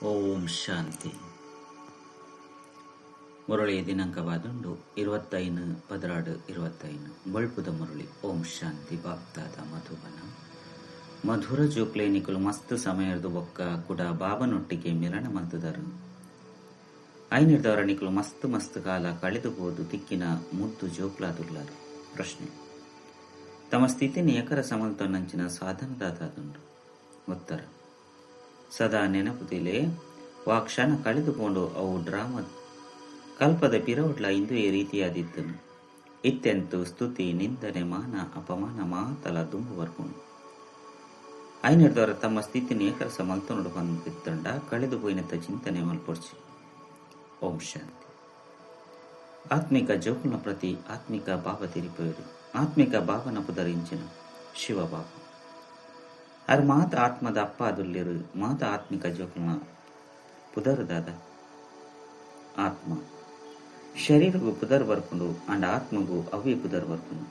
ಓಂ ಶಾಂತಿ. ಮುರಳಿ ದಿನಾಂಕವಾದುಂಡು 25/12/25. ಬಳ್ಪುದ ಮುರಳಿ. ಓಂ ಶಾಂತಿ. ಬಾಪ್ದಾದ ಮಧುಬನ. ಮಧುರ ಜೋಕ್ಲೆ, ನಿಕುಲು ಮಸ್ತ್ ಸಮಯರ್ದು ಬೊಕ್ಕ ಕುಡ ಬಾಬನೊಟ್ಟಿಗೆ ಮಿಲನ ಮಲ್ತುದರು. ಐನಿರ್ದವರ ನಿಕುಲು ಮಸ್ತ್ ಮಸ್ತ್ ಕಾಲ ಕಳೆದು ಪೋದು ತಿಕ್ಕಿನ ಮುದ್ದು ಜೋಕ್ಲಾದುಲ್ಲಾರು. ಪ್ರಶ್ನೆ: ತಮ್ಮ ಸ್ಥಿತಿನಿ ಎಕರ ಸಮಲ್ತೊನ್ನಂಚಿನ ಸಾಧನದಾತಾದುಂಡು? ಉತ್ತರ: ಸದಾ ನೆನಪುದಿಲೆ, ವಾ ಕ್ಷಣ ಕಳೆದುಕೊಂಡು ಅವು ಡ್ರಾಮ ಕಲ್ಪದ ಪಿರವಡ್ಲ ಇಂದುಯೇ ರೀತಿಯಾದಿತ್ತನು. ಇತ್ತೆಂತು ಸ್ತುತಿ ನಿಂದನೆ ಮಾನ ಅಪಮಾನ ಮಾತಲ ದುಂಬು ಬರ್ಪುಂಡು. ಐನಿರ್ದವರ ತಮ್ಮ ಸ್ಥಿತಿನಿ ಏಕರಸ ಮಲ್ತೊನೊಡು ಪಂದಿತ್ತಂಡ ಕಳೆದು ಪೋಯಿನತ್ತ ಚಿಂತನೆ ಮಲ್ಪೊಡ್ಚಿ. ಓಂ ಶಾಂತಿ. ಆತ್ಮಿಕ ಜೋಕುಲ್ನ ಪ್ರತಿ ಆತ್ಮಿಕ ಬಾಬ ತಿರಿಪೋಯರು. ಆತ್ಮಿಕ ಬಾಬನ ಪುದರಿಂಚಿನ ಶಿವ ಬಾಬಾ. ಅರ್ ಮಾತ ಆತ್ಮದ ಅಪ್ಪ ಅದುಲ್ಲಿರು. ಮಾತ ಆತ್ಮಿಕ ಜೋಕುಲ್ನ ಪುದರುದಾದ ಆತ್ಮ. ಶರೀರಗು ಪುದರ್ ಬರ್ಪುಂಡು ಅಂಡ್ ಆತ್ಮಗೂ ಅವೇ ಪುದರ್ ಬರ್ಪುಂಡು.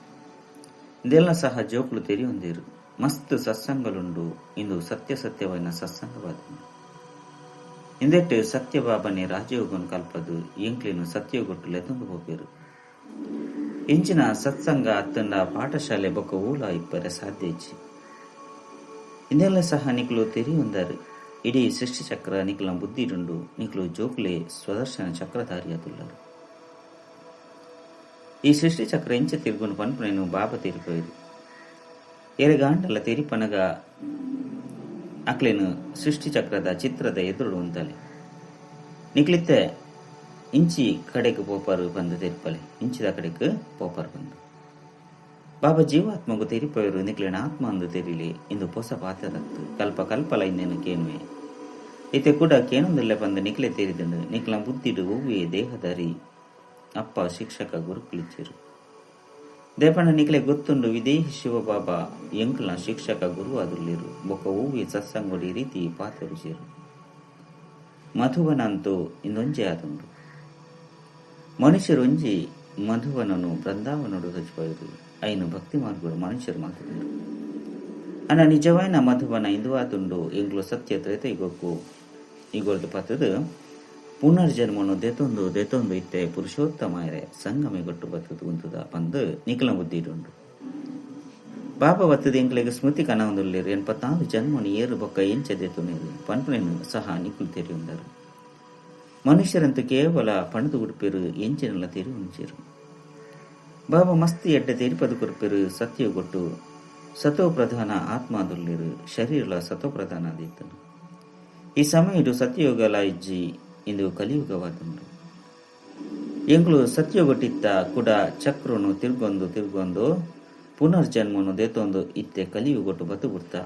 ಇದೆಲ್ಲ ಸಹ ಜೋಕುಲು ತೆರಿಯೊಂದಿರು. ಮಸ್ತ್ ಸತ್ಸಂಗಲುಂಡು. ಇಂದು ಸತ್ಯ ಸತ್ಯವಾಯಿನ ಸತ್ಸಂಗವಾದುಂಡು. ಇಂದೆಟ್ ಸತ್ಯಬಾಬನೆ ರಾಜಯೋಗನು ಕಲ್ಪದು ಎಂಕ್ಲೇನು ಸತ್ಯಗೊಟ್ಟು ಲೆತೊಂದು ಪೋಪೆರು. ಇಂಚಿನ ಸತ್ಸಂಗ ಅತ್ತಂಡ ಪಾಠಶಾಲೆ ಬೊಕ್ಕ ಊಲ ಇಪ್ಪರೆ ಸಾಧ್ಯ ಇಜ್ಜಿ. ಇಂದೆಲ್ಲ ಸಹ ನಿಕ್ಲು ತೆರಿಯೊಂದರು. ಇಡೀ ಸೃಷ್ಟಿ ಚಕ್ರ ನಿಕ್ಲ ಬುದ್ಧಿಡುಂಡು. ನಿಕ್ಲು ಜೋಕ್ಲೆ ಸ್ವದರ್ಶನ ಚಕ್ರಧಾರಿಯಾದುಲ್ಲರು. ಈ ಸೃಷ್ಟಿ ಚಕ್ರ ಇಂಚ ತಿರುಗುನು ಪನ್ಪುನೇನು ಬಾಬ ತಿರಿಪೋಯರು. ಎರೆಗಾಂಡಲ ತೆರಿಪನಗ ಅಕ್ಲೇನು ಸೃಷ್ಟಿ ಚಕ್ರದ ಚಿತ್ರದ ಎದುರುಡು ಉಂತಲೆ. ನಿಕ್ಲಿತ್ತೆ ಇಂಚಿ ಕಡೆಗೆ ಪೋಪರು ಬಂದು ತೆರಿಪಲೆ, ಇಂಚಿದ ಕಡೆಗೆ ಪೋಪರು ಬಂದು ಬಾಬಾ ಜೀವಾತ್ಮಗು ತೆರಿಪೋಯರು. ನಿಕ್ಲೇನ ಆತ್ಮ ಅಂದು ತೆರಿಲಿ. ಇಂದು ಪೊಸ ಪಾತ್ರರತ್ತು ಕಲ್ಪ ಕಲ್ಪಲ ಇಂದೇನು ಕೇನುವೆ. ಇತ್ತೆ ಕೂಡ ಕೇನೊಂದುಲ್ಲೆ ಬಂದು ನಿಕ್ಲೆ ತೆರಿದಂಡು. ನಿಕ್ಲ ಬುದ್ಧಿಡು ಒವ್ವೇ ದೇಹದಾರಿ ಅಪ್ಪ ಶಿಕ್ಷಕ ಗುರುಕುಲಿಚ್ಚರು. ದೇಪಣ್ಣ ನಿಕ್ಲೆ ಗೊತ್ತುಂಡು ವಿದೇಹಿ ಶಿವಬಾಬಾ ಎಂಕ್ಲ ಶಿಕ್ಷಕ ಗುರು ಅದುಲ್ಲಿರು. ಬೊಕ್ಕ ಒವ್ವೆ ಸತ್ಸಂಗೊಡಿ ರೀತಿ ಪಾತ್ರರುಜೇರು. ಮಧುವನಂತೂ ಇಂದೊಂಜೆ ಆದುಂಡು. ಮನುಷ್ಯರೊಂಜಿ ಮಧುವನನು ಬೃಂದಾವನೋಡು ತೋಜಿಪೋಯರು. ಐನು ಭಕ್ತಿ ಮಾರ್ಗಡು ಮನುಷ್ಯರು ಮಾತುದರು. ಅನ್ನ ನಿಜವಾಯಿನ ಮಧುವನ ಇಂದುವಾದುಂಡು. ಎಂಗ್ಲು ಸತ್ಯ ತ್ರೇತಯುಗಕ್ಕೂ ಈಗೊಳ್ದು ಪತ್ತದು ಪುನರ್ಜನ್ಮನು ದೆತೊಂದು ದೆತೊಂದು ಇತ್ತೆ ಪುರುಷೋತ್ತಮಾಯರೆ ಸಂಗಮೆ ಗೊಟ್ಟು ಬತ್ತದು ಉಂತುದ ಪಂದು ನಿಖಲ ಬುದ್ಧಿಡುಂಡು. ಬಾಬಾ ಬತ್ತದ ಎಂಕ್ಲೆಗ್ ಸ್ಮೃತಿ ಕನವೊಂದುಲ್ಲೆರ್. 84 ಜನ್ಮನು ಏರು ಬೊಕ್ಕ ಎಂಚ ದೆತೊನೇರು ಪನ್ಪುನೆನ್ ಸಹ ನಿಕುಲು ತೆರಿಯೊಂದರು. ಮನುಷ್ಯರಂತೂ ಕೇವಲ ಪಣದು ಉಡುಪೆರು, ಎಂಚಿನೆಲ್ಲ ತೆರಿಯೊಂಜೆರು. ಬಾಬಾ ಮಸ್ತ್ ಎಡ್ಡೆ ತೆರಿಪದು ಕೊರ್ಪೆರು. ಸತ್ಯಗೊಟ್ಟು ಸತೋ ಪ್ರಧಾನ ಆತ್ಮಾದುಲ್ಲೆರು. ಶರೀರಲ ಸತೋ ಪ್ರಧಾನ ಆದಿತ್ತನು. ಈ ಸಮಯಡು ಸತ್ಯಯುಗಲ ಇಜ್ಜಿ, ಇಂದು ಕಲಿಯುಗವಾದುಂಡು. ಎಂಗ್ಲು ಸತ್ಯಗೊಟ್ಟಿತ್ತ ಕೂಡ ಚಕ್ರನು ತಿರ್ಗೊಂದು ತಿರ್ಗೊಂದು ಪುನರ್ಜನ್ಮನು ದೇತೊಂದು ಇತ್ತೆ ಕಲಿಯುಗೊಟ್ಟು ಬತ್ತು ಬಿಡ್ತ.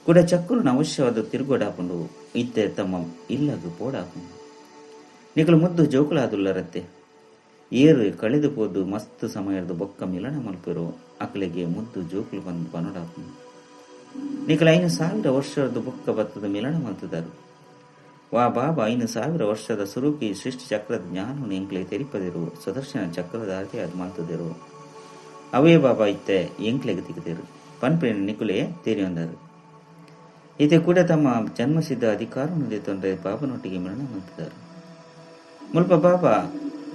ಕೂಡ ಚಕ್ರನ ಅವಶ್ಯವಾದ ತಿರುಗೋಡಾಪುಂಡು. ಇತ್ತೆ ತಮ್ಮ ಇಲ್ಲಗು ಪೋಡಾಪುಂಡು. ನಿಕಲು ಮುದ್ದು ಜೋಕುಲಾದುಲ್ಲರತ್ತೆ. ಏರು ಕಳೆದು ಪೋದು ಮಸ್ತ್ ಸಮಯದ ಬೊಕ್ಕ ಮಿಲನ ಮಲ್ಪೆರು ಅಕ್ಲೆಗೆ ಮುದ್ದು ಜೋಕುಲು ಬಂದು ಬನೋಡಾಪುಂಡು. ನಿಕಲ 5000 ವರ್ಷದ ಬೊಕ್ಕ ಬತ್ತದ ಮಿಲನ ಮಲ್ತದರು. ವಾ ಬಾಬಾ 5000 ವರ್ಷದ ಸುರುಕಿ ಸೃಷ್ಟಿ ಚಕ್ರದ ಜ್ಞಾನವನ್ನು ಎಂಕ್ಲೆ ತೆರಿಪದಿರು. ಸುದರ್ಶನ ಚಕ್ರದ ಅದು ಮಲ್ತದಿರು. ಅವೇ ಬಾಬಾ ಇತ್ತೆ ಎಂಕ್ಲೆಗೆ ತಿಕ್ಕದಿರು ಪನ್ಪಿನ ನಿಕುಲೆ ತೆರಿಯೊಂದರು. ಇತ್ತೆ ಕೂಡ ತಮ್ಮ ಜನ್ಮಸಿದ್ಧ ಅಧಿಕಾರವನ್ನು ತೊಂದರೆ ಬಾಬನೊಟ್ಟಿಗೆ ಮಿಲನ ಮಲ್ತದರು. ಮುಲ್ಪ ಬಾಬಾ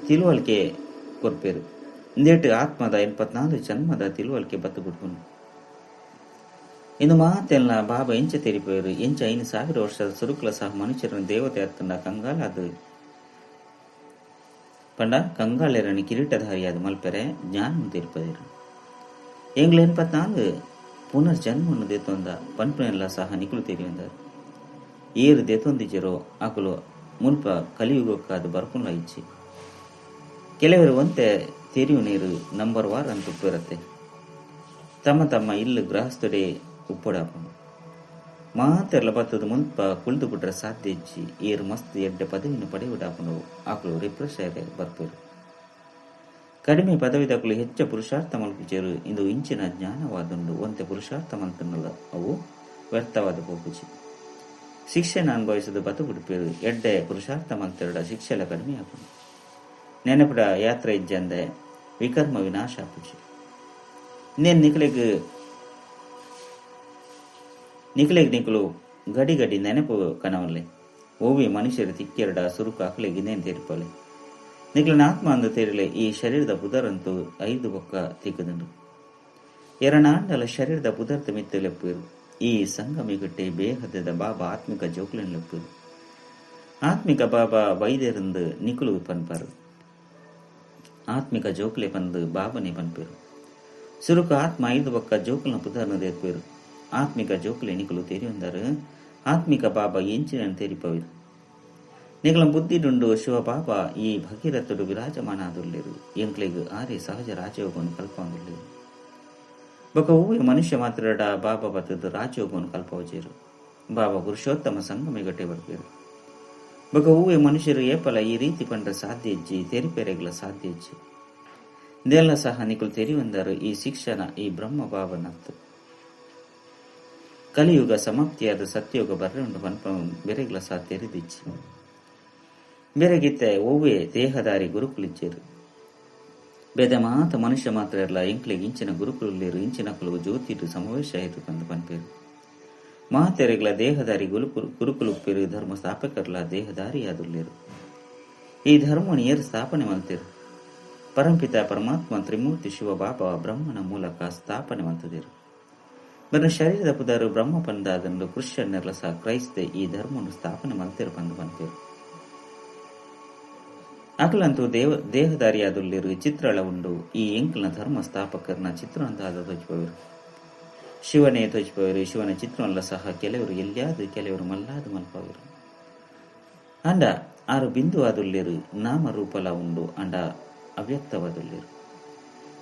ತಿಳುವಳಿಕೆ ಕೊರ್ಪೇರು. ಇಂದೇಟು ಆತ್ಮದ 84 ಜನ್ಮದ ತಿಳುವಳಿಕೆ ಬತ್ತು ಬಿಡ್ಪುನು. ಇನ್ನು ಮಾತೆಲ್ಲ ಬಾಬಾ ಎಂಚ ತೆರಿಪೋಯರು. ಎಂಚ 5000 ವರ್ಷದ ಸುರುಕುಲ ಸಹ ಮನುಷ್ಯರನ್ನು ದೇವತೆ ಅತ್ತಂಡ ಕಂಗಾಲ ಅದು ಪಂಡ ಕಂಗಾಳೆರನ್ನು ಕಿರೀಟಧಾರಿಯಾದ ಮಲ್ಪೆರೆ ಜ್ಞಾನ ತೆರಿಪದಿರು. ಎಂಗ್ಲ 84 ಪುನರ್ಜನ್ಮವನ್ನು ದೇತೊಂದ ಪನ್ಪುನೆಲ್ಲ ಸಹ ನಿಕುಲು ತೆರಿಯೊಂದರು. ಏರು ದೇತೊಂದಿಜರೋ ಅಕುಲು ಮುಲ್ಪ ಕಲಿಯುಗಕ್ಕಾದ ಬರ್ಪುನ್ಲ ಇಚ್ಚಿ. ಕೆಲವರು ಒಂತೆ ತೆರಿಯು ನೀರು ನಂಬರ್ ವಾರ್ ಅಂತ ಉಪ್ಪಿರತ್ತೆ. ತಮ್ಮ ತಮ್ಮ ಇಲ್ಲು ಗೃಹಸ್ಥಡೆ ಉಪ್ಪೊಡಾಪುಂಡು. ಮಾತೆರ್ಲ ಬತ್ತದ ಮುಲ್ಪ ಕುಳಿದು ಬಿಟ್ರೆ ಸಾಧ್ಯ ಇಜ್ಜಿ. ಏರು ಮಸ್ತ್ ಎಡ್ಡೆ ಪದವಿನ ಪಡೆಯುಡಾಪುಂಡು. ಆಕುಲು ರಿಫ್ರೆಶ್ ಬರ್ಪೇರು. ಕಡಿಮೆ ಪದವಿದಕುಲು ಹೆಚ್ಚ ಪುರುಷಾರ್ಥ ಮಲ್ಪುಜೇರು. ಇಂದು ಇಂಚಿನ ಜ್ಞಾನವಾದುಂಡು. ಒಂತೆ ಪುರುಷಾರ್ಥ ಮಲ್ತನಲ್ಲ ಅವು ವ್ಯರ್ಥವಾದ ಪೋಪುಜಿ. ಶಿಕ್ಷೆನ ಅನುಭವಿಸದು ಬತ್ತು ಬಿಡ್ಪೇರು. ಎಡ್ಡೆ ಪುರುಷಾರ್ಥ ಮಲ್ತೆರಡ ಶಿಕ್ಷೆಲ ಕಡಿಮೆ ಆಪುಂಡು. ನೆನಪುಡ ಯಾತ್ರೆ ಇಜ್ಜಂದೆ ವಿಕರ್ಮ ವಿನಾಶ ಆಪುಜಿ. ಇನ್ನೇನು ನಿಕಲೆಗ್ ನಿಕಲೆಗ್ ನಿಕುಲು ಗಡಿ ಗಡಿ ನೆನಪು ಕನವಲ್ಲೆ. ಓವಿ ಮನುಷ್ಯರು ತಿಕ್ಕೆರಡ ಸುರುಕು ಅಕ್ಲೆಗ್ ಇಂದೇನ್ ತೆರಿಪಲೆ. ನಿಕ್ಲೆನ ಆತ್ಮ ಅಂದು ತೆರಿಲೆ ಈ ಶರೀರದ ಪುದರಂತೂ 5 ಬೊಕ್ಕ ತಿಕ್ಕುದುಂಡು. ಎರನಾಂಡಲ ಶರೀರದ ಪುದರ್ತ ಮಿತ್ತು ಲೆಪ್ಪುರು. ಈ ಸಂಗಮಿಗಟ್ಟೆ ಬೇಹದದ ಬಾಬಾ ಆತ್ಮಿಕ ಜೋಕ್ಲೆನ್ ಲೆಪ್ಪುರು. ಆತ್ಮಿಕ ಬಾಬಾ ವೈದ್ಯರಂದು ನಿಕುಲು ಪನ್ಪರು. ಆತ್ಮಿಕ ಜೋಕ್ಲೆ ಪಂದು ಬಾಬನೆ ಪನ್ಪೇರು. ಸುರುಕು ಆತ್ಮ 5 ಬೊಕ್ಕ ಜೋಕುಲ್ನ ಪುದರ್ನ ದೇರ್ಪೇರು. ಆತ್ಮಿಕ ಜೋಕುಲೆ ನಿಕುಲು ತೆರಿಯೊಂದರು. ಆತ್ಮಿಕ ಬಾಬಾ ಎಂಚಿನ ತೆರಿಪವಿರು. ನಿಕಲ ಬುದ್ಧಿಡುಂಡು ಶಿವ ಬಾಬಾ ಈ ಭಗೀರಥುಡು ವಿರಾಜಮಾನಾದುಲ್ಲೇರು. ಎಂಕ್ಲೆಗ್ ಆರೆ ಸಹಜ ರಾಜಯೋಗವನ್ನು ಕಲ್ಪೊಂದುಲ್ಲೇರು. ಬೊಕ ಓವೆ ಮನುಷ್ಯ ಮಾತ್ರಡ ಬಾಬಾ ಬತ್ತದ ರಾಜಯೋಗವನ್ನು ಕಲ್ಪವಜೇರು. ಬಾಬಾ ಪುರುಷೋತ್ತಮ ಸಂಗಮಿಗಟ್ಟೆ ಬರ್ಪೇರು. ಬೊಕ ಹೂವೆ ಮನುಷ್ಯರು ಏಪಲ ಈ ರೀತಿ ಪಂಡ್ರ ಸಾಧ್ಯ ಇಜ್ಜಿ, ತೆರಿಪೆರೆಗ್ಲ ಸಾಧ್ಯ ಇಜ್ಜಿ. ಇದೆಲ್ಲ ಸಹ ನಿಕುಲು ತೆರಿಯೊಂದರು. ಈ ಶಿಕ್ಷಣ ಈ ಬ್ರಹ್ಮ ಬಾಬನತ್ತು. ಕಲಿಯುಗ ಸಮಾಪ್ತಿಯಾದ ಸತ್ಯಯುಗ ಬರ್ರೆ ಉಂಡು ಪನ್ಪ ಬೆರೆಗ್ಲ ಸಹ ತೆರಿದಿಜ್ಜಿ. ಬೆರೆಗಿತ್ತೆ ಒವ್ವೆ ದೇಹದಾರಿ ಗುರುಕುಲಿಜ್ಜೇರು. ಬೇದ ಮಾತ ಮನುಷ್ಯ ಮಾತ್ರ ಇರಲ್ಲ ಎಂಕ್ಲೆಗ್ ಇಂಚಿನ ಗುರುಕುಲೇರು ಇಂಚಿನಕುಲು ಜ್ಯೋತಿಡು ಸಮಾವೇಶ ಆಯಿತು ಪಂದು ಪನ್ಪೇರು. ಮಾತೆರೆಗ್ಲ ದೇಹದಾರಿ ಗುರುಕುಲುಪ್ಪೇರು. ಧರ್ಮ ಸ್ಥಾಪಕರ್ಲ ದೇಹದಾರಿ ಆದುಲ್ಲೇರು. ಈ ಧರ್ಮವನ್ನು ಏರು ಸ್ಥಾಪನೆ ಮಲ್ತೇರು. ಪರಂಪಿತ ಪರಮಾತ್ಮ ತ್ರಿಮೂರ್ತಿ ಶಿವ ಬಾಬಾ ಬ್ರಹ್ಮನ ಮೂಲಕ ಸ್ಥಾಪನೆ ಮಲ್ತದೇರು. ಬನ್ನ ಶರೀರದ ಪುದಾರು ಬ್ರಹ್ಮ ಪಂದಾದಂಡು ಕ್ರಿಶ್ಚಿಯನ್ನೆರ್ಲ ಸಹ ಕ್ರೈಸ್ತೆ ಈ ಧರ್ಮವನ್ನು ಸ್ಥಾಪನೆ ಮಲ್ತೇರು ಪಂದು ಪನ್ಪೇರು. ಅಕಲಂತೂ ದೇಹದಾರಿಯಾದುಲ್ಲೇರು. ಚಿತ್ರಳ ಉಂಡು ಈ ಎಂಕಲ್ನ ಧರ್ಮ ಸ್ಥಾಪಕರ್ನ ಚಿತ್ರ ಅಂತಾದ ತೋಚಿಪವರು. ಶಿವನೇ ತೋಚಿಪವರು. ಶಿವನ ಚಿತ್ರವಲ್ಲ ಸಹ ಕೆಲವರು ಎಲ್ಲಿಯಾದು ಕೆಲವರು ಮಲ್ಲಾದು ಮಲ್ಪವರು. ಅಂಡ ಆರು ಬಿಂದು ಆದುಲ್ಲೇರು. ನಾಮರೂಪಲ ಉಂಡು ಅಂಡ ಅವ್ಯಕ್ತವಾದುಲ್ಲೇರು.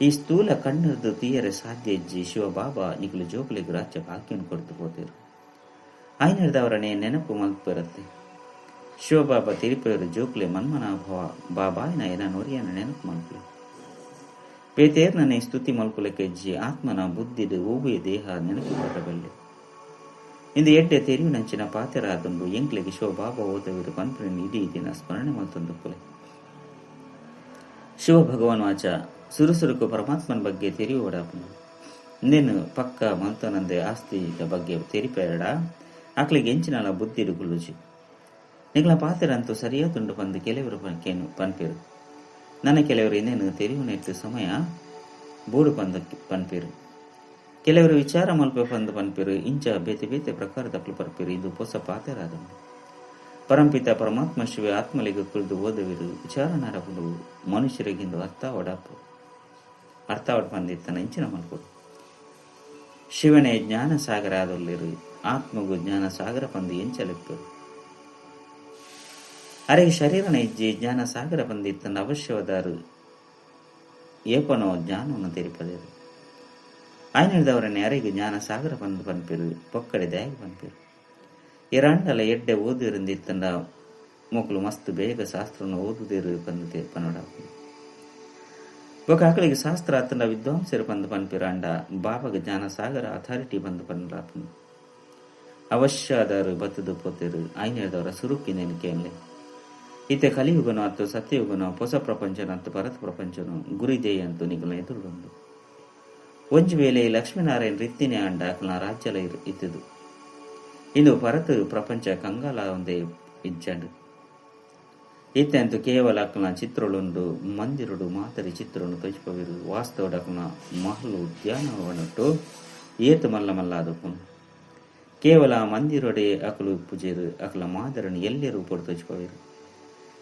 ಈ ಸ್ಥೂಲ ಕಣ್ಣರ್ದು ತೀಯರೆ ಸಾಧ್ಯ ಇಜ್ಜಿ. ಶಿವ ಬಾಬಾ ನಿಕುಲು ಜೋಕುಲಿಗೆ ರಾಜ್ಯ ಭಾಗ್ಯವನ್ನು ಕೊಡ್ತು ಹೋತೇರು. ಆಯ್ನರ್ದವರನೇ ನೆನಪು ಮಲ್ಪರತ್ತೆ. ಶಿವಬಾಬಾ ತಿರುಪೇರು ಜೋಕುಲೆ ಮನ್ಮನಾಭವ ಬಾಬಾಯಿನ ಎನ ನೊರಿಯನ ನೆನಪು ಮಲ್ಪಲೆ. ಪೇತೇರ್ನನೆ ಸ್ತುತಿ ಮಲ್ಪುಲಕ್ಕೆ ಇಜ್ಜಿ. ಆತ್ಮನ ಬುದ್ಧಿಡು ಓವೆ ದೇಹ ನೆನಪು ಬರಬಲ್ಲೆ. ಇಂದು ಎಡ್ಡೆ ತೆರಿವಿನಂಚಿನ ಪಾತೆರಾದುಂಡು. ಎಂಕ್ಲೆಗೆ ಶಿವಬಾಬಾ ಓದವಿರು ಪನ್ಪುನ ಇಡೀ ದಿನ ಸ್ಮರಣೆ ಮಲ್ತೊಂದುಪ್ಪುಲೆ. ಶಿವ ಭಗವಾನ್ ವಾಚ ಸುರುಸುರುಕು ಪರಮಾತ್ಮನ ಬಗ್ಗೆ ತೆರಿಯುವಡಾಪುಂಡು. ಇಂದೇನು ಪಕ್ಕ ಮಲ್ತನಂದೆ ಆಸ್ತಿದ ಬಗ್ಗೆ ತೆರಿಪೇರಡ ಆಕ್ಲಿಗೆ ಎಂಚಿನಲ ಬುದ್ಧಿಡು ಗುಲ್ಲುಜಿ. ನಿಗ್ಲ ಪಾತೆರಂತೂ ಸರಿಯಾದುಂಡು ಪಂದು ಕೆಲವರು ಪನ್ಪೇರು. ನನ್ನ ಕೆಲವರು ಇನ್ನೇನು ತೆರಿಯುನೆಟ್ಟು ಸಮಯ ಬೋಡು ಪಂದು ಪನ್ಪೇರು. ಕೆಲವರು ವಿಚಾರ ಮಲ್ಪೆ ಪಂದು ಪನ್ಪೇರು. ಇಂಚ ಬೇತೆ ಬೇತೆ ಪ್ರಕಾರದಕ್ಲು ಪರ್ಪೇರು. ಇದು ಹೊಸ ಪಾತೆರಾದುಂಡು. ಪರಂಪಿತ ಪರಮಾತ್ಮ ಶಿವ ಆತ್ಮಲಿಗೆ ಕುಳಿದು ಓದವಿರು. ವಿಚಾರ ನರಪುಂಡು ಮನುಷ್ಯರಿಗಿಂದು ಅರ್ಥವಡಾಪು ಅರ್ಥವಡ್ ಬಂದಿತ್ತನ ಇಂಚಿನ ಮಲ್ಪುಡು. ಶಿವನೇ ಜ್ಞಾನ ಸಾಗರ ಆದೊಲ್ಲಿರು. ಆತ್ಮಗೂ ಜ್ಞಾನ ಸಾಗರ ಪಂದು ಎಂಚಲೆಪ್ಪರು. ಅರೆ ಶರೀರನ ಇಜ್ಜಿ ಜ್ಞಾನ ಸಾಗರ ಬಂದಿತ್ತನ ಅವಶ್ಯವಾದಾರು ಏಪನೋ ಜ್ಞಾನವನ್ನು ತೆರಿಪದೇರು. ಆಯ್ನಿಡ್ದವರನ್ನೇ ಅರೆಗೆ ಜ್ಞಾನ ಸಾಗರ ಬಂದು ಪನ್ಪೇರು. ಪೊಕ್ಕಡೆ ದಾಗಿ ಪನ್ಪೇರು. ಇರಾಂಡಲ ಎಡ್ಡೆ ಓದಿರಂದಿತ್ತಂಡ ಮಕ್ಕಳು ಮಸ್ತ್ ಬೇಗ ಶಾಸ್ತ್ರವನ್ನು ಓದುದೇರು ಬಂದು ಪನ್ನಡ. ಬೊಕ ಆಕಳಿಗೆ ಶಾಸ್ತ್ರ ಅತ್ತಂಡ ವಿದ್ವಾಂಸರು ಬಂದು ಪನ್ಪೇರು. ಅಂಡ ಬಾಬಾಗ ಜ್ಞಾನ ಸಾಗರ ಅಥಾರಿಟಿ ಬಂದು ಪನ್ನಡಾಪುಂಡು. ಅವಶ್ಯ ಆದಾರು ಬತ್ತದು ಪೋತೇರು. ಆಯ್ನಿಡ್ದವರ ಸುರುಕಿನೇನು ಕೇನ್ಲೆ. ಇತ್ತೆ ಕಲಿಯುಗನೋ ಅತ್ತು ಸತ್ಯಯುಗನೋ ಹೊಸ ಪ್ರಪಂಚನೋ ಅತ್ತು ಭರತ ಪ್ರಪಂಚನೋ ಗುರಿದೇಯ ಅಂತೂ ನಿಗಲ ಎದುರುಂಡು. ಒಂಜಿ ವೇಳೆ ಲಕ್ಷ್ಮೀನಾರಾಯಣ ರಿತ್ತಿನೇ ಅಂಡ ಅಕಲ್ನ ರಾಜ್ಯಲ ಇತ್ತದು. ಇಂದು ಭರತ ಪ್ರಪಂಚ ಕಂಗಾಲ ಒಂದೇ ಇಜ್ಜಂಡು. ಇತ್ತೆ ಅಂತೂ ಕೇವಲ ಅಕಲ್ನ ಚಿತ್ರಳುಂಡು ಮಂದಿರುಡು ಮಾತರಿ ಚಿತ್ರವನ್ನು ತೋಚಿಪವಿರು. ವಾಸ್ತವಡು ಅಕಲ್ನ ಮಹಲು ಉದ್ಯಾನವನಟ್ಟು ಏತು ಮಲ್ಲ ಮಲ್ಲ ಅದಪ್ಪುನು. ಕೇವಲ ಮಂದಿರೊಡೆ ಅಕಲು ಪೂಜೆರು. ಅಕಲ ಮಾದರನ್ನು ಎಲ್ಲೇ ರೂಪಡು ತೋಚಿಪವಿರು.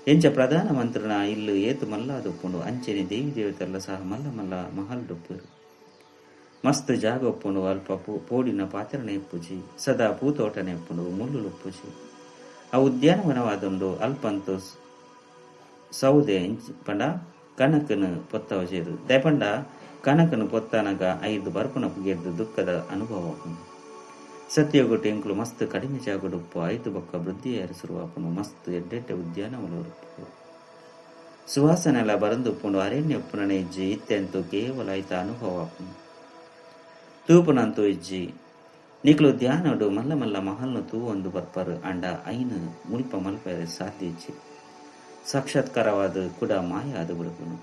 ಎಂಚ ಪ್ರಧಾನ ಮಂತ್ರನ ಇಲ್ಲು ಏತು ಮಲ್ಲ ಅದಪ್ಪುಂಡು ಅಂಚೆನೆ ದೇವಿ ದೇವತೆಲ್ಲ ಸಹ ಮಲ್ಲ ಮಲ್ಲ ಮಹಲ್ ಡೊಪ್ಪುರು. ಮಸ್ತ್ ಜಾಗ ಒಪ್ಪುಂಡು. ಅಲ್ಪ ಪೋಡಿನ ಪಾತ್ರನೆ ಪೂಜಿ ಸದಾ ಪೂತೋಟನೆ ಒಪ್ಪುಂಡು ಮುಳ್ಳು ಪೂಜಿ. ಆ ಉದ್ಯಾನವನವಾದುಂಡು. ಅಲ್ಪಂತು ಸೌದೆ ಪಂಡ ಕನಕನು ಪೊತ್ತವಜೇರು. ದಯಪಂಡ ಕನಕನು ಪೊತ್ತನಗ 5 ಬರ್ಪುನ ಪುಗೆದ್ದು ದುಃಖದ ಅನುಭವ. ಸತ್ಯಗೊಟ್ಟು ಎಂಕುಲು ಮಸ್ತ್ ಕಡಿಮೆ ಜಾಗಡುಪ್ಪು 5 ಬೊಕ್ಕ ವೃದ್ಧಿಯ ಶುರುವಾಪುಂಡು. ಮಸ್ತ್ ಎಡ್ಡೆಡ್ಡೆ ಉದ್ಯಾನವನ ಸುವಾಸನೆಲ್ಲ ಬರಂದುಪ್ಪುಂಡು. ಅರಣ್ಯ ಉಪ್ಪುನನೆ ಇಜ್ಜಿ. ಇತ್ತೆಂತೂ ಕೇವಲ ಐತ ಅನುಭವ ಆಪುಂಡು. ತೂಪುನಂತೂ ಇಜ್ಜಿ. ನಿಕ್ಲು ಧ್ಯಾನಡು ಮಲ್ಲ ಮಲ್ಲ ಮಹಲ್ನು ತೂವೊಂದು ಬರ್ಪರು. ಅಂಡ ಐನು ಮುಲ್ಪ ಮಲ್ಪೆರೆ ಸಾಧ್ಯ ಇಜ್ಜಿ. ಸಾಕ್ಷಾತ್ಕಾರವಾದ ಕೂಡ ಮಾಯ ಆದ ಬಿಡುಪುನು.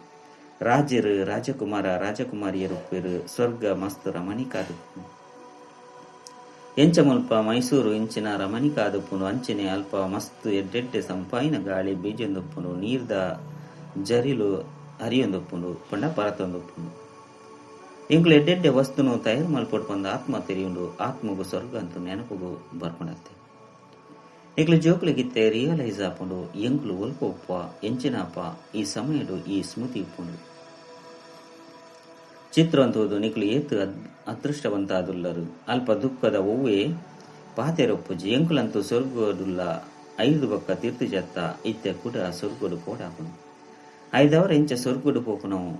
ರಾಜರು ರಾಜಕುಮಾರ ರಾಜಕುಮಾರಿಯರು ಉಪ್ಪೇರು. ಸ್ವರ್ಗ ಮಸ್ತ್ ರಮಣಿಕಾದ. ಎಂಚ ಮುಲ್ಪ ಮೈಸೂರು ಇಂಚಿನ ರಮಣಿಕಾದುಪ್ಪುಂಡು ಅಂಚನೆ ಅಲ್ಪ ಮಸ್ತ್ ಎಡ್ಡೆಡ್ಡೆ ಸಂಪಾಯಿನ ಗಾಳಿ ಬೀಜೊಂದುಪ್ಪುಂಡು ನೀರ್ದ ಜರಿಲು ಹರಿಯೊಂದುಪ್ಪುಂಡು ಪಂಡ ಪರತೊಂದುಪ್ಪುಂಡು ಎಂಕುಲು ಎಡ್ಡೆಡ್ಡೆ ವಸ್ತುನು ತಯಾರು ಮಲ್ಪೊಡು ಪಂದ ಆತ್ಮ ತೆರಿಯುಂಡು ಆತ್ಮಗು ಸ್ವರ್ಗ ಅಂತೂ ನೆನಪುಗು ಬರ್ಪುಂಡತ್ತೆ ಎಂಕ್ಲು ಜೋಕುಲಿಗಿತ್ತೆ ರಿಯಲೈಸ್ ಆಪುಂಡು ಎಂಕುಲು ಒಲ್ಪ ಉಪ್ಪ ಎಂಚಿನಪ್ಪ ಈ ಸಮಯಡು ಈ ಸ್ಮೃತಿ ಉಪ್ಪುಂಡು ಚಿತ್ರ ಅಂತುವುದು ನಿಕ್ಲು ಏತು ಅದೃಷ್ಟವಂತ ಆದುಲ್ಲರು ಅಲ್ಪ ದುಃಖದ ಒವ್ವೇ ಪಾತೆರೊಪ್ಪುಜಿ ಎಂಕುಲಂತೂ ಸ್ವರ್ಗದುಲ್ಲ ಐದು ಬೊಕ್ಕ ತೀರ್ಥ ಜತ್ತ ಇತ್ತೆ ಕೂಡ ಸ್ವರ್ಗಡು ಪೋಡಾಪುಂಡು ಐದವರ ಇಂಚ ಸ್ವರ್ಗಡು ಪೋಪುನವು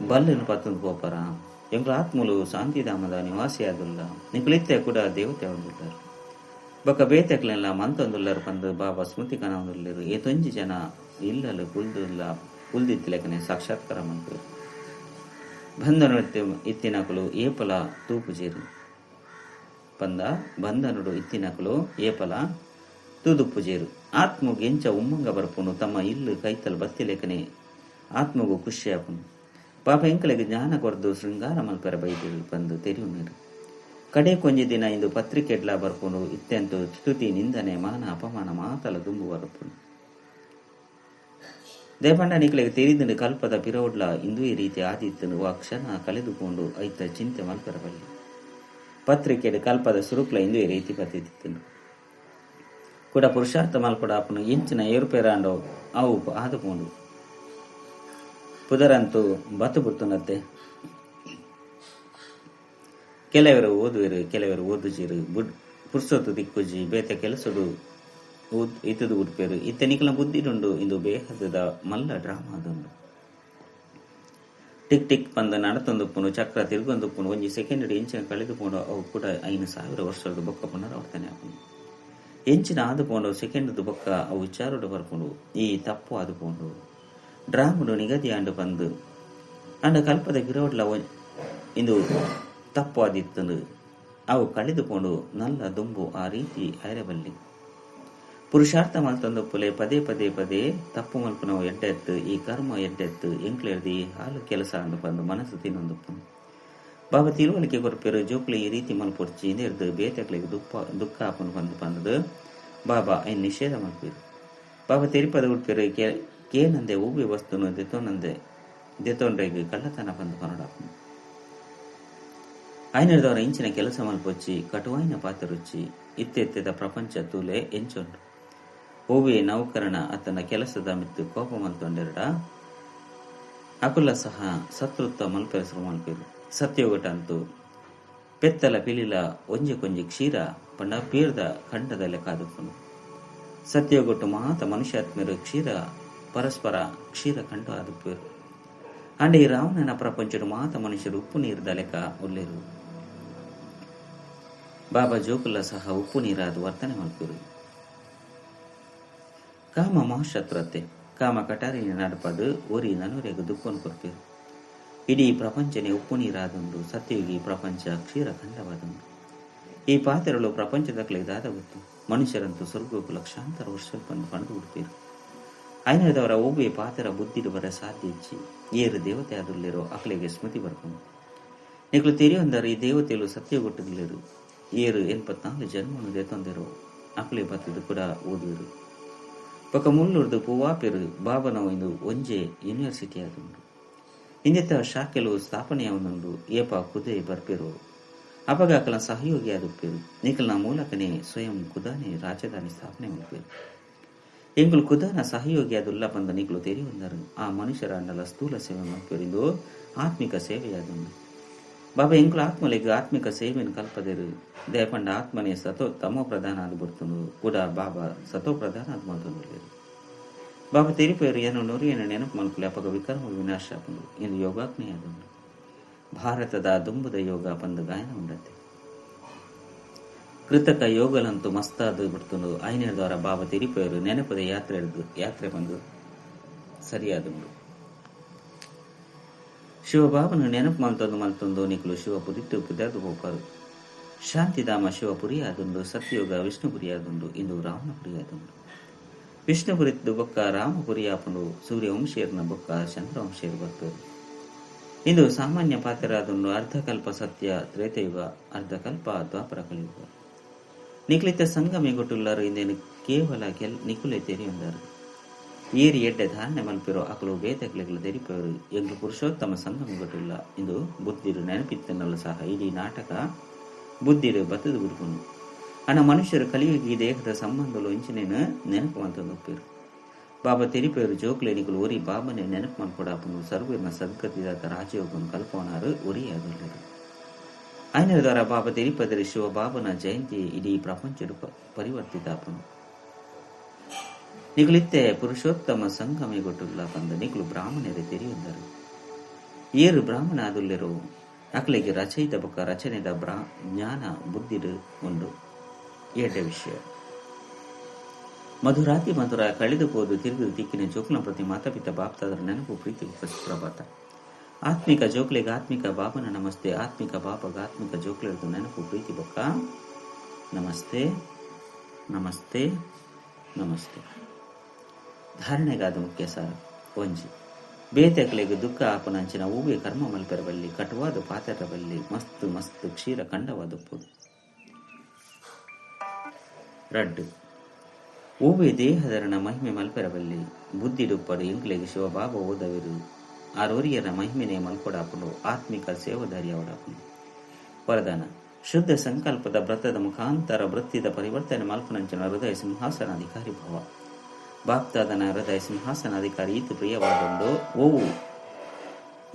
ಬಲ್ಲೆನು ಪತ್ತೊಂದು ಪೋಪರ ಎಂಕುಲು ಆತ್ಮಲು ಶಾಂತಿಧಾಮದ ನಿವಾಸಿಯಾದುಲ್ಲ ನಿಕುಲಿತ್ತೆ ಕೂಡ ದೇವತೆ ಹೊಂದುಲ್ಲಾರು ಬೊಕ್ಕ ಬೇತೆಕ್ಲೆಲ್ಲ ಮಂತೊಂದುಲ್ಲರು ಪಂದು ಬಾಬಾ ಸ್ಮೃತಿ ಕನವೊಂದುಲ್ಲೆರು ಏತೊಂಜಿ ಜನ ಇಲ್ಲಲು ಕುಲ್ದುಲ್ಲ ಕುಲ್ದಿತ್ತಿಲೆಕನೆ ಸಾಕ್ಷಾತ್ಕಾರ ಮಲ್ಪುವೆರು ಬಂಧನ ಇತ್ತಿನಕುಲು ಏಪಲ ತೂಪುಜೆರು ಪಂದ ಬಂಧನುಡು ಇತ್ತಿನಕುಲು ಏಪಲ ತೂದುಪ್ಪುಜೇರು ಆತ್ಮಗ್ ಎಂಚ ಉಮ್ಮಂಗ ಬರ್ಪುಂಡು ತಮ್ಮ ಇಲ್ಲು ಕೈತಲ್ ಬತ್ತಿಲೆಕನೆ ಆತ್ಮಗು ಖುಷಿ ಆಪುಂಡು ಪಾಪ ಎಂಕಲೆಗ್ ಜ್ಞಾನ ಕೊರ್ದು ಶೃಂಗಾರ ಮಲ್ಪೆರ ಬೈದಿರು ಪಂದು ತೆರಿಯುನೇರು ಕಡೆ ಕೊಂಜಿ ದಿನ ಇಂದು ಪತ್ರಿಕೆಡ್ಲ ಬರ್ಪುಂಡು ಇತ್ತೆಂತು ಸ್ತುತಿ ನಿಂದನೆ ಮಾನ ಅಪಮಾನ ಮಾತಲ ದುಂಬು ಬರ್ಪುಂಡು ದೇಪಂಡ ನಿಕ್ಲೆಗ್ ತೆರಿದುಂಡು ಕಲ್ಪದ ಪಿರೋಡ್ಲ ಇಂದು ಈ ರೀತಿ ಆದಿತ್ತನು ವಾ ಕ್ಷಣ ಕಳೆದುಕೊಂಡು ಐತ ಚಿಂತೆ ಮಲ್ಪೆರ ಬಲ್ಲಿ ಪತ್ರಿಕೆಡ್ ಕಲ್ಪದ ಸುರುಕ್ಲ ಇಂದು ಈ ರೀತಿ ಬತ್ತಿತ್ತಿನು ಕೂಡ ಪುರುಷಾರ್ಥ ಮಲ್ಪಡ ಆಪುನು ಎಂಚಿನ ಏರುಪೇರಾಂಡೋ ಅವು ಆದುಪೋಂಡು ಪುದರಂತೂ ಬತ್ತು ಬುಡ್ತುನತ್ತೆ ಕೆಲವರು ಓದುವೆರು ಕೆಲವರು ಓದುಜಿರು ಬುಡ್ ಪುರ್ಸೊತ್ತು ದಿಕ್ಕುಜಿ ಬೇತೆ ಕೆಲಸಡು ಇತ್ತದು ಉಡ್ಪೇರು ಇತ್ತೆ ನಿಕಲ ಬುದ್ಧಿಡುಂಡು ಇಂದು ಬೇಹದ ಮಲ್ಲ ಡ್ರಾಮಾ ಅದುಂಡು ಟಿಕ್ ಟಿಕ್ ಪಂದ ನಡತೊಂದುಪ್ಪುನು ಚಕ್ರ ತಿರುಗೊಂದುಪ್ಪುನು ಒಂಜಿ ಸೆಕೆಂಡ್ ಇಂಚಿನ ಕಳೆದು ಪೋಂಡು ಅವು ಕೂಡ 5000 ವರ್ಷದ ಬೊಕ್ಕ ಪುನರಾವರ್ತನೆ ಆಪುಂಡು ಎಂಚಿನ ಆದು ಪೋಂಡು ಸೆಕೆಂಡ್ ಬೊಕ್ಕ ಅವು ವಿಚಾರಡು ಬರ್ಪುಂಡು ಈ ತಪ್ಪು ಆದು ಪೋಂಡು ಡ್ರಾಮುಡು ನಿಗದಿ ಆಂಡು ಪಂದು ಅಂಡ ಕಲ್ಪದ ಗಿರೋಡ್ಲ ಇಂದು ತಪ್ಪು ಆದಿತ್ತಂದು ಅವು ಕಳೆದು ಪೋಂಡು ನಲ್ಲ ದುಂಬು ಆ ರೀತಿ ಐರಬಲ್ಲಿ ಪುರುಷಾರ್ಥ ಮಲ್ತೊಂದುಪ್ಪುಲೆ ಪದೇ ಪದೇ ಪದೇ ತಪ್ಪು ಮಲ್ಪುನವು ಎಡ್ಡೆತ್ತು ಈ ಕರ್ಮ ಎಡ್ಡೆತ್ತು ಎಂಕ್ಲೆರ್ದು ಈ ಹಾಲು ಕೆಲಸ ಅಂದು ಬಂದು ಮನಸ್ಸು ತಿನ್ನೊಂದುಪ್ಪುನು ಬಾಬಾ ತಿಳುವಳಿಕೆ ಕೊರ್ಪೆರು ಜೋಕ್ಲು ಈ ರೀತಿ ಮಲ್ಪೊಡ್ಚಿ ಇಂದೆರ್ದು ಬೇತೆಕ್ಲೆಗ್ ದುಃಖ ಆಪುನು ಬಂದು ಬಂದದು ಬಾಬಾ ಐನ್ ನಿಷೇಧ ಮಲ್ಪೇರು ಬಾಬಾ ತೆರಿಪದ ಉಡ್ಪೇರು ಕೇನಂದೆ ಒವ್ವೆ ವಸ್ತುನು ದೆತೊನಂದೆ ದೆತೊಂಡ್ರೆಗ್ ಕಳ್ಳತನ ಬಂದು ಕನ್ನಡಾಪುನು ಐನರ್ದವರ ಇಂಚಿನ ಕೆಲಸ ಮಲ್ಪೊಚ್ಚಿ ಕಟುವಾಯಿನ ಪಾತ್ರರುಚ್ಚಿ ಇತ್ತೆತ್ತೆದ ಪ್ರಪಂಚ ತೂಲೆ ಎಂಚೊಂಡು ಓವೆ ನೌಕರಣ ಆತನ ಕೆಲಸದ ಮಿತ್ತು ಕೋಪ ಮಲ್ತೊಂಡೆರಡ ಅಕುಲ ಸಹ ಸತ್ರುತ್ವ ಮಲ್ಪೆಸರು ಮಲ್ಪೇರು ಸತ್ಯೋಗಟಂತು ಪೆತ್ತಲ ಪಿಲಿಲ ಒಂಜಿ ಕೊಂಜಿ ಕ್ಷೀರ ಪಂಡ ಪೀರ್ದ ಖಂಡದ ಲೆಕ್ಕಾದುಪ್ಪುನು ಸತ್ಯೋಗಟ್ಟು ಮಾತ ಮನುಷ್ಯಾತ್ಮರು ಕ್ಷೀರ ಪರಸ್ಪರ ಕ್ಷೀರ ಕಂಡು ಆದುಪ್ಪೇರು ಅಂಡ ಈ ರಾವಣನ ಪ್ರಪಂಚಡು ಮಾತ ಮನುಷ್ಯರು ಉಪ್ಪು ನೀರ್ದ ಲೆಕ್ಕ ಉಲ್ಲೇರು ಬಾಬಾ ಜೋಕುಲ ಸಹ ಉಪ್ಪು ನೀರಾದ ವರ್ತನೆ ಮಲ್ಪೇರು ಕಾಮ ಮಹಾಶತ್ರುತೆ ಕಾಮ ಕಟಾರಿನ ನಡಪದು ಒರಿ ನನೊರೆಗು ದುಃಖವನ್ನು ಕೊರ್ಪೇರು ಇಡೀ ಪ್ರಪಂಚನೇ ಉಪ್ಪು ನೀರಾದುಂಡು ಸತ್ಯಯುಗಿ ಪ್ರಪಂಚ ಕ್ಷೀರ ಖಂಡವಾದುಂಡು ಈ ಪಾತ್ರಗಳು ಪ್ರಪಂಚದ ದಾದ ಗೊತ್ತು ಮನುಷ್ಯರಂತೂ ಸ್ವರ್ಗಕ್ಕೂ ಲಕ್ಷಾಂತರ ವರ್ಷ ಬಂದು ಕಂಡು ಬಿಡ್ತೀರು ಐನದವರ ಒಬ್ಬೇ ಪಾತ್ರ ಬುದ್ಧಿಡು ಬರ ಸಾಧ್ಯ ಇಚ್ಚಿ ಏರು ದೇವತೆ ಆದುಲ್ಲಿರೋ ಅಕಲೆಗೆ ಸ್ಮೃತಿ ಬರ್ಕೊಂಡು ನಿಕ್ಲು ತೆರೆಯೊಂದರೆ ಈ ದೇವತೆಯು ಸತ್ಯಗೊಟ್ಟುದಿಲ್ಲರು ಏರು 84 ಜನ್ಮನು ದೇತೊಂದಿರೋ ಅಕಲೆ ಬತ್ತದು ಕೂಡ ಓದುವರು ಪಕ್ಕ ಮುಲ್ಲುರ್ದು ಪೂವಾಪೆರು ಬಾಬನವು ಇಂದು ಒಂಜೆ ಯೂನಿವರ್ಸಿಟಿ ಆದುಂಡು ಇಂದಿತ ಶಾಖೆಲು ಸ್ಥಾಪನೆಯಾವನುಂಡು ಏಪ ಕುದೆ ಬರ್ಪೆರು ಅಪಗ ಅಕಲ ಸಹಯೋಗಿ ಆದುಪ್ಪೇರು ನಿಕಲ್ನ ಮೂಲಕನೇ ಸ್ವಯಂ ಕುದಾನೆ ರಾಜಧಾನಿ ಸ್ಥಾಪನೆ ಮಲ್ಪೇರು ಎಂಕುಲು ಕುದಾನ ಸಹಯೋಗಿ ಅದುಲ್ಲ ಬಂದ ನಿಕಲು ತೆರೆಯೊಂದರು ಆ ಮನುಷ್ಯರ ಅಂಡಲ ಸ್ಥೂಲ ಸೇವೆ ಮಲ್ಪೇರಿಂದು ಆತ್ಮಿಕ ಸೇವೆಯಾದುಂಡು ಬಾಬಾ ಎಂಕುಲು ಆತ್ಮಲಿಗೆ ಆತ್ಮಿಕ ಸೇವೆಯನ್ನು ಕಲ್ಪದಿರು ದಯಪಂಡ ಆತ್ಮನೇ ಸತೋ ತಮೋ ಪ್ರಧಾನ ಆದು ಬರ್ತುಂಡು ಕೂಡ ಬಾಬಾ ಸತೋ ಪ್ರಧಾನ ಆದು ಮಲ್ತೊಂದುಲ್ಲೆರ್ ಬಾಬಾ ತೆರಿಪೇರು ಏನು ನೊರಿಯನ್ನು ನೆನಪು ಮಲ್ಪುಲೆ ಅಪಗ ವಿಕರ್ಮ ವಿನಾಶ ಆಪುಂಡು ಎಂದು ಯೋಗಾಗ್ನೆಯಾದುಂಡು ಭಾರತದ ದುಂಬುದ ಯೋಗ ಪಂದು ಗಾಯನ ಉಂಡತ್ತೆ ಕೃತಕ ಯೋಗಲಂತೂ ಮಸ್ತಾದು ಬಿಡ್ತುಂಡು ಐನೇರ್ದವರ ಬಾಬಾ ತೆರಿಪೇರು ನೆನಪದ ಯಾತ್ರೆ ಯಾತ್ರೆ ಬಂದು ಸರಿಯಾದುಂಡು ಶಿವಬಾಬನು ನೆನಪು ಮಲ್ತೊಂದು ಮಲ್ತೊಂದು ನಿಕುಲು ಶಿವಪುರಿಟ್ಟು ಪುದರ್ದು ಪೋಪರು ಶಾಂತಿಧಾಮ ಶಿವಪುರಿಯಾದುಂಡು ಸತ್ಯಯುಗ ವಿಷ್ಣುಪುರಿಯಾದುಂಡು ಇಂದು ರಾಮಪುರಿಯಾದುಂಡು ವಿಷ್ಣುಪುರಿದ್ದು ಬೊಕ್ಕ ರಾಮಪುರಿಯಾಪುಂಡು ಸೂರ್ಯವಂಶೀಯರ್ನ ಬೊಕ್ಕ ಚಂದ್ರವಂಶೀಯರು ಬರ್ಪೇರು ಇಂದು ಸಾಮಾನ್ಯ ಪಾತೆರಾದುಂಡು ಅರ್ಧಕಲ್ಪ ಸತ್ಯ ತ್ರೇತಯುಗ ಅರ್ಧಕಲ್ಪ ದ್ವಾಪರ ಕಲಿಯುಗ. ನಿಕುಲಿತ ಸಂಗಮಿಗೊಟ್ಟುಲ್ಲಾರು ಇಂದೇನು ಕೇವಲ ನಿಕುಲೆ ತೆರಿಯುಂದಾರು. ಏರಿ ಎಡ್ಡೆ ಧಾರಣೆ ಮಲ್ಪಿರೋ ಅಕಲು ಬೇತಕ್ಲೆಗ್ಲ ತೆರಿಪವರು ಎಂಗ್ಲು ಪುರುಷೋತ್ತಮ ಸಂಗಮಿಗೊಟ್ಟುಲ್ಲ ಇಂದು ಬುದ್ಧಿರು ನೆನಪಿತ್ತನಲ್ಲ ಸಹ ಇಡೀ ನಾಟಕ ಬುದ್ಧಿರು ಬತ್ತದು ಬಿಡ್ಕೊಂಡು ಅಣ್ಣ ಮನುಷ್ಯರು ಕಲಿಯುಗಿ ದೇಹದ ಸಂಬಂಧಲು ಇಂಚಿನೇನು ನೆನಪು ಮಂತೊಂದುಪ್ಪೇರು. ಬಾಬಾ ತೆರಿಪೇರು ಜೋಕ್ಲೆ ನಿಕುಲು ಒರಿ ಬಾಬನೆ ನೆನಪು ಮನ್ಪೊಡಾಪುಂಡು ಸರ್ವೇರ್ನ ಸದ್ಗತಿದಾತ ರಾಜಯೋಗನು ಕಲ್ಪವನಾರು ಒರಿಯಾದುಲ್ಲರು. ಆಯ್ನ ದ್ವಾರ ಬಾಬಾ ತೆರಿಪದರೆ ಶಿವ ಬಾಬನ ಜಯಂತಿ ಇಡೀ ಪ್ರಪಂಚಡು ಪರಿವರ್ತಿತಾಪುಂಡು. ನಿಕುಲಿತ್ತೆ ಪುರುಷೋತ್ತಮ ಸಂಗಮಿಗೊಟ್ಟುಲ್ಲ ಪಂದ ನಿಕುಲು ಬ್ರಾಹ್ಮಣರೇ ತೆರಿಯುಂದರು. ಏರು ಬ್ರಾಹ್ಮಣ ಆದುಲ್ಲೆರೋ ಅಕ್ಲೆಗೆ ರಚಯಿತ ಬೊಕ್ಕ ರಚನೆದ ಜ್ಞಾನ ಬುದ್ಧಿಡು ಉಂಡು. ಎಡ್ಡೆ ವಿಷಯ ಮಧುರಾತಿ ಮಧುರ ಕಳೆದು ಹೋದು ತಿರುಗಿದು ತಿಕ್ಕಿನ ಜೋಕ್ಲ ಪ್ರತಿ ಮಾತಾಪಿತ ಬಾಪ್ತಾದರ ನೆನಪು ಪ್ರೀತಿ ಸುಪ್ರಭಾತ. ಆತ್ಮಿಕ ಜೋಕ್ಲೆಗೆ ಆತ್ಮಿಕ ಬಾಬನ ನಮಸ್ತೆ. ಆತ್ಮಿಕ ಬಾಬಗ ಆತ್ಮಿಕ ಜೋಕ್ಲೆರ್ದು ನೆನಪು ಪ್ರೀತಿ ಬೊಕ್ಕ ನಮಸ್ತೆ ನಮಸ್ತೆ ನಮಸ್ತೆ. ಧಾರಣೆಗಾದ ಮುಖ್ಯ ಸಾರ ಒಂಜಿ ಬೇತೆಕ್ಲೆಗ್ ದುಃಖ ಆಪನಂಚಿನ ಹೂವೆ ಕರ್ಮ ಮಲ್ಪೆರಬಲ್ಲಿ ಕಟುವಾದ ಪಾತೆರಬಲ್ಲಿ ಮಸ್ತ್ ಮಸ್ತ್ ಕ್ಷೀರ ಕಂಡವಾದಪ್ಪುದು. ರಡ್ಡು ಓವೆ ದೇಹಧರಣ ಮಹಿಮೆ ಮಲ್ಪೆರಬಲ್ಲಿ ಬುದ್ಧಿಡುಪ್ಪಡು ಎಂಕ್ಲೆಗ್ ಶಿವಬಾಬ ಓದವಿರು ಆರೋರಿಯರ ಮಹಿಮೆನೆ ಮಲ್ಕೊಡಾಪುಂಡು ಆತ್ಮಿಕ ಸೇವಧಾರಿ ಅವಡಾಪುಂಡು. ವರದಾನ ಶುದ್ಧ ಸಂಕಲ್ಪದ ವ್ರತದ ಮುಖಾಂತರ ವೃತ್ತಿದ ಪರಿವರ್ತನೆ ಮಲ್ಪನಂಚಿನ ಹೃದಯ ಸಿಂಹಾಸನಾಧಿಕಾರಿ ಭವ. ಬಾಪ್ತಾದನ ಹೃದಯ ಸಿಂಹಾಸನಾಧಿಕಾರಿ ಈತು ಪ್ರಿಯವಾದುಂಡು ಓವು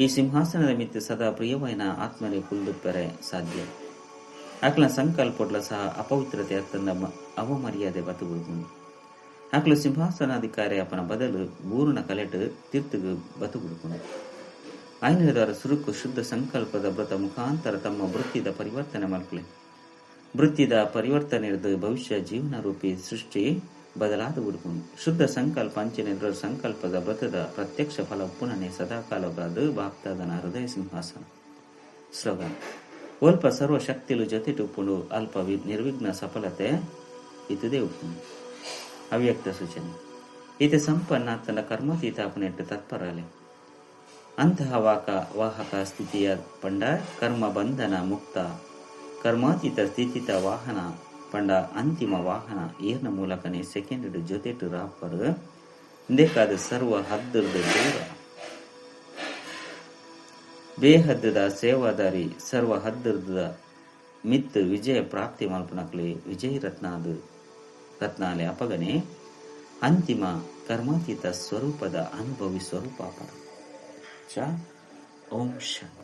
ಈ ಸಿಂಹಾಸನದ ಮಿತ್ತು ಸದಾ ಪ್ರಿಯವಾಯಿನ ಆತ್ಮನೆ ಕುಲ್ದುಪ್ಪೆರೆ ಸಾಧ್ಯ. ಅಕ್ಲ ಸಂಕಲ್ಪೊಡ್ಲ ಸಹ ಅಪವಿತ್ರತೆ ಅತ್ತಂದ ಅವಮರ್ಯಾದೆ ಬತುಗುಡುಗುಂಡು. ಅಕ್ಲು ಸಿಂಹಾಸನಾಧಿಕಾರಿ ಅಪನ ಬದಲು ಬೂರುನ ಕಲೆಟು ತೀರ್ತುಗು ಬತುಗುಡುಕುಂಡು. ಆಯ್ನದಾರ ಸುರುಕು ಶುದ್ಧ ಸಂಕಲ್ಪದ ವ್ರತ ಮುಖಾಂತರ ತಮ್ಮ ವೃತ್ತಿದ ಪರಿವರ್ತನೆ ಮಲ್ಪಲೆ. ವೃತ್ತಿದ ಪರಿವರ್ತನೆ ಭವಿಷ್ಯ ಜೀವನ ರೂಪಿ ಸೃಷ್ಟಿ ಬದಲಾದ ಉಡುಪುಂಡು. ಶುದ್ಧ ಸಂಕಲ್ಪ ಅಂಚಿನ ಸಂಕಲ್ಪದ ವ್ರತದ ಪ್ರತ್ಯಕ್ಷ ಫಲ ಪುನನೆ ಸದಾಕಾಲವಾದ ಬಾಪ್ತಾದನ ಹೃದಯ ಸಿಂಹಾಸನ. ಸ್ಲೋಗನ್ ಅಲ್ಪ ಸರ್ವಶಕ್ತಿಲು ಜೊತೆಟುಪ್ಪುಂಡು ಅಲ್ಪ ನಿರ್ವಿಘ್ನ ಸಫಲತೆ ಇತದೇ ಉಪ್ಪುಂಡು. ಅವ್ಯಕ್ತ ಸೂಚನೆ ಈತ ಸಂಪನ್ನ ತನ್ನ ಕರ್ಮಾತೀತಾಪನೆಟ್ಟು ತತ್ಪರಲೆ ಅಂತಹ ವಾಹಕ ಸ್ಥಿತಿಯ ಪಂಡ ಕರ್ಮ ಬಂಧನ ಮುಕ್ತ ಕರ್ಮಾತೀತ ಸ್ಥಿತಿತ ವಾಹನ ಪಂಡ ಅಂತಿಮ ವಾಹನ ಏರ್ನ ಮೂಲಕನೇ ಸೆಕೆಂಡ್ ಜೊತೆಟು ರಾಪರ್ ಇಂದೇಕಾದ ಸರ್ವ ಹದ್ದುರ್ದ ದೂರ ಬೇಹದ್ದುದ ಸೇವಾದಾರಿ ಸರ್ವ ಹದ್ದುರ್ದ ಮಿತ್ ವಿಜಯ ಪ್ರಾಪ್ತಿ ಮಲ್ಪನಕ್ಲೆ ವಿಜಯ ರತ್ನಾದು ರತ್ನಾಲೆ ಅಪಗನೆ ಅಂತಿಮ ಕರ್ಮಾತೀತ ಸ್ವರೂಪದ ಅನುಭವಿ ಸ್ವರೂಪ ಚ ಓಂ ಶಾಂತಿ.